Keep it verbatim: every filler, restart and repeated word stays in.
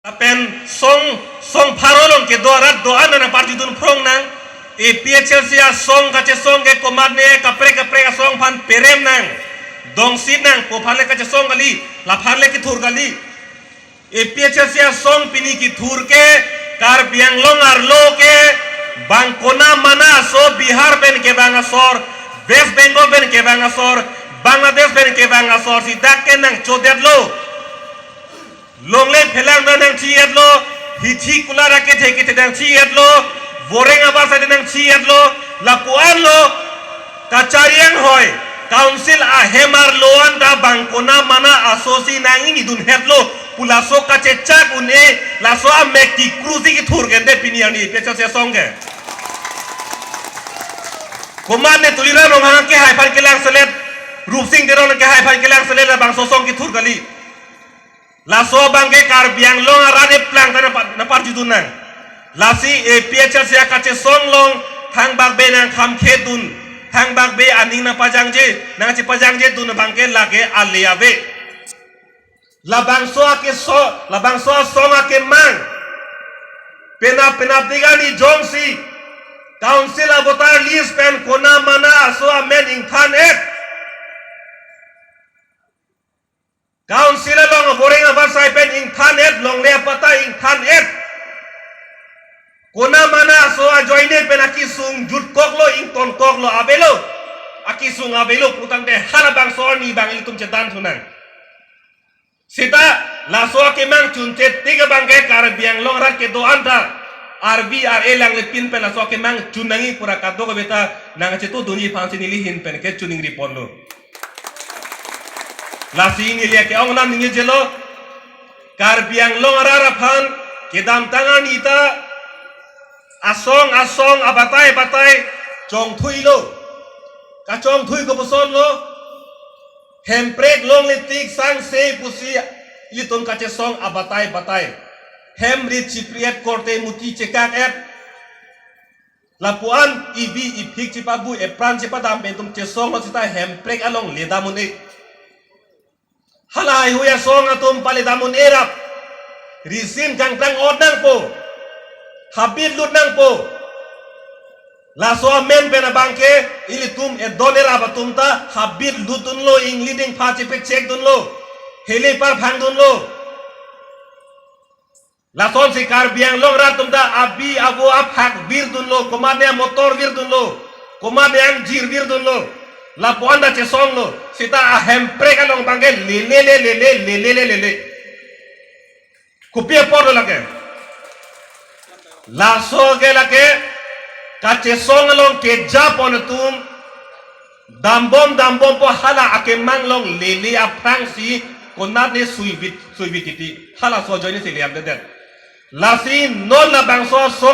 Lapen song, song pharo along kedo arat do-an nangparjudun phrong nang. A P H L C asong kachesong ke komatne kaprek kaprek asong aphan perem nang. Dongsit nang, pu aphan le kachesong kali, laphan le kethur kali. A P H L C asong pini kethur ke Karbi Anglong arlo ke bang kona mana aso Bihar pen kevang asor, West Bengal pen kevang asor, Bangladesh pen kevang asor si dak ke nangchodetlo. Longle phelang ta nangchi-etlo, hithi kular akethe kethe nangchi-etlo, voreng abar side nangchi-etlo, lapu-anlo, kachari anghoi, council ahem arlo anta bang kona mana aso si nangingidun hetlo, pu laso kachechak un-e, laso amek kekru si kethur ke ante pini arni A P H L C asong ke. Komatne Tuliram Ronghang kehai aphan kelang selet, Rupsing Teron kehai aphan kelang selet, labangso asong kethur kali. Laso abang ke Karbi Anglong arat eplang ta nangpa-, nangparjudun nang. Lasi A P H L C akachesong along thangbak be nangkhamkhedun, thangbak be aning nangpajangje, nangchepajangjedun abang ke lake ale ave. Labangso akeso, labangso asong akemang. Penap penapdik arni jongsi council a-voter list pen kona mana aso amen ingthan-et. Council along voreng abar side pen ingthan-et, longle apatta ingthan-et. Kona mana aso ajoine pen akesung jutkoklo, ingtonkoklo, avelo. Akesung avelo putangte halabangso arni abang ilitum chedan thu nang. Seta laso akemang chunche tik abang ke Karbi Anglong arat kedo-an ta R B R A langle pin pen laso akemang chun nangji pura kadokave ta nangchetudunji aphansi neli ahin pen ke choningri ponlo. Lasi neli ake-ong alam ningjelo, Karbi Anglong arat aphan kedamtang arni ta asong asong abatai batai chongthuilo. Kachongthui kopusonlo, hemprek longle tik sangse pusi ilitum kachesong abatai batai. Hem rit chipri-et, korte muti chekak-et. Lapu-an ibi iphik chepabu, epran chepadam pen itum chesonglo seta hemprek along ledam un-e. Halahai hui asong atum paledam un-e rap. Risim kangtang ot nangpo. Habit lut nangpo. Laso amen pen abang ke ilitum edon erap atum ta habit lutdunlo, ingli dingpha chepechekdunlo, heli parphangdunlo. Lasonsi Karbi Anglong arat atum ta abi avo aphak virdunlo, komatne amotor virdunlo, komatne angjir virdunlo. Lapu-an ta chesonglo, seta ahemprek along abang ke lele lele lele lele lele. Kopi aporlo lake? Laso ke lake kachesong along kejapon atum dambom dambompo, hala akemang along lele aphrangsi konatne suivit suivit titi, halaso ajoinesi le-amdedet. Lasi non labangso aso